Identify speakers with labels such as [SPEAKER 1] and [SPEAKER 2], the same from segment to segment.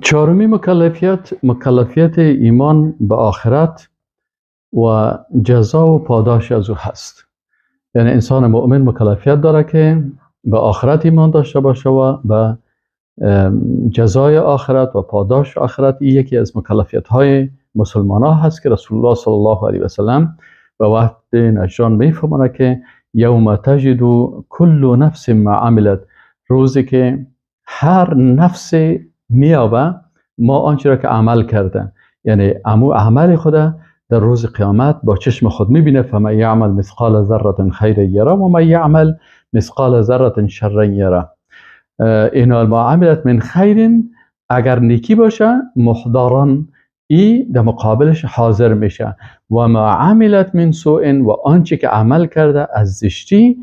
[SPEAKER 1] چهارمی مکلفیت، مکلفیت ایمان به آخرت و جزا و پاداش از او هست. یعنی انسان مؤمن مکلفیت داره که به آخرت ایمان داشته باشه و به جزای آخرت و پاداش آخرت. این یکی از مکلفیت های مسلمان ها هست که رسول الله صلی الله علیه و سلم به وقت نجران میفهمانه که یوم تجد کل نفس ما عملت، روزی که هر نفس میابه ما آنچه را که عمل کرده، یعنی امو عمل خود در روز قیامت با چشم خود میبینه. فمن یعمل مثقال ذره خیرا یره و من یعمل مثقال ذره شرا یره. اینا ما عملت من خیر، اگر نیکی باشه محضران، ای در مقابلش حاضر میشه. و ما عملت من سوء، و آنچه که عمل کرده از زشتی،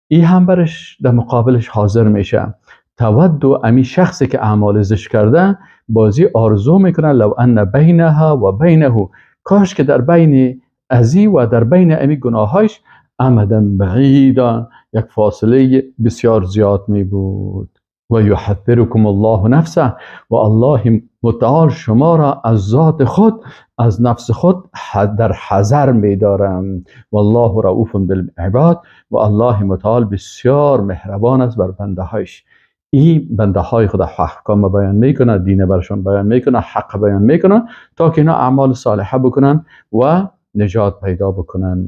[SPEAKER 1] ای هم برش در مقابلش حاضر میشه. تود امی شخصی که اعمال زشت کرده بازی آرزو میکنه لو ان بینها و بینه، کاش که در بین ازی و در بین امی گناهاش امدا بعیدا، یک فاصله بسیار زیاد می بود. و یحذرکم الله نفسه، و الله متعال شما را از ذات خود، از نفس خود در حذر می دارم. والله رؤوف بالعباد، و الله متعال بسیار مهربان است بر بنده هایش. این بنده های خود احکام بیان میکنه، دین برشان بیان میکنه، حق بیان میکنه تا که اینا اعمال صالحه بکنن و نجات پیدا بکنن.